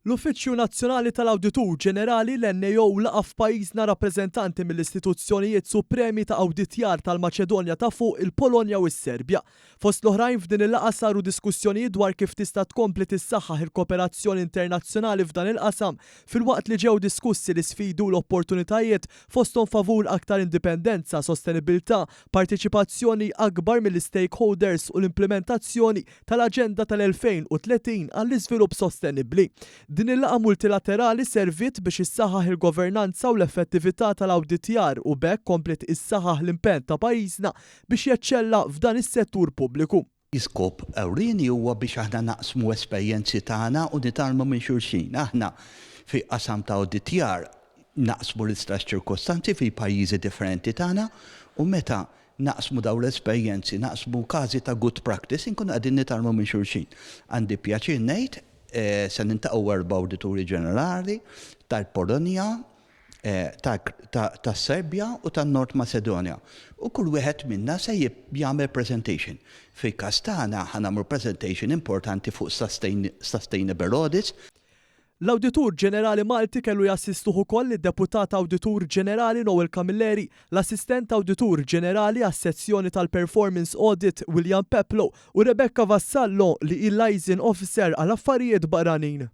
L-Uffiċċju Nazzjonali tal-Awditur Ġenerali, l-NAO, laqa' f'pajjiżna rappreżentanti mill-istituzzjonijiet supremi ta' awditjar tal-Maċedonja ta' Fuq, il-Polonja u s-Serbja. Fost l-oħrajn f'din il-laqgħa saru diskussjonijiet dwar kif tista' tkompli tissaħħaħ il-kooperazzjoni internazzjonali f'dan il-qasam filwaqt li ġew diskussi l-isfidi u l-opportunitajiet fosthom favur aktar indipendenza, sostenibbiltà, parteċipazzjoni akbar mill-istakeholders u l-implimentazzjoni tal-Aġenda tal-2030 għall-Iżvilupp Sostenibbli. Din il-laqgħa multilaterali serviet biex issaħħaħ il-governanza u l-effettività tal-awditjar u b'hekk kompliet issaħħaħ l-impenn ta' pajjiżna biex jeċċella f'dan is-settur pubbliku. L-iskop ewlieni huwa biex aħna naqsmu esperjenzi tagħna u nitgħallmu minn xulxin. Aħna fi qasam ta' awditjar naqsmu l-istess ċirkostanzi fil-pajjiżi differenti tagħna u meta naqsmu dawn l-esperjenzi, naqsmu każi ta' good practice, inkunu qegħdin nitgħallmu minn xulxin. Għandi pjaċir ngħid se niltaqgħu erba' awdituri ġenerali tal-Polonja, tas-Serbja u tan-Nord Macedonia. U kull wieħed minna se jagħmel presentation. Fil-każ tagħna ħa nagħmlu presentation importanti fuq sustainable audits. L-Awditur Ġenerali Malti kellu jassistuh ukoll id-Deputat Awditur Ġenerali Noel Camilleri, l-Assistent Awditur Ġenerali għas-Sezzjoni tal-Performance Audit William Peplow u Rebecca Vassallo li hi Liaison Officer għal Affarijiet Barranin.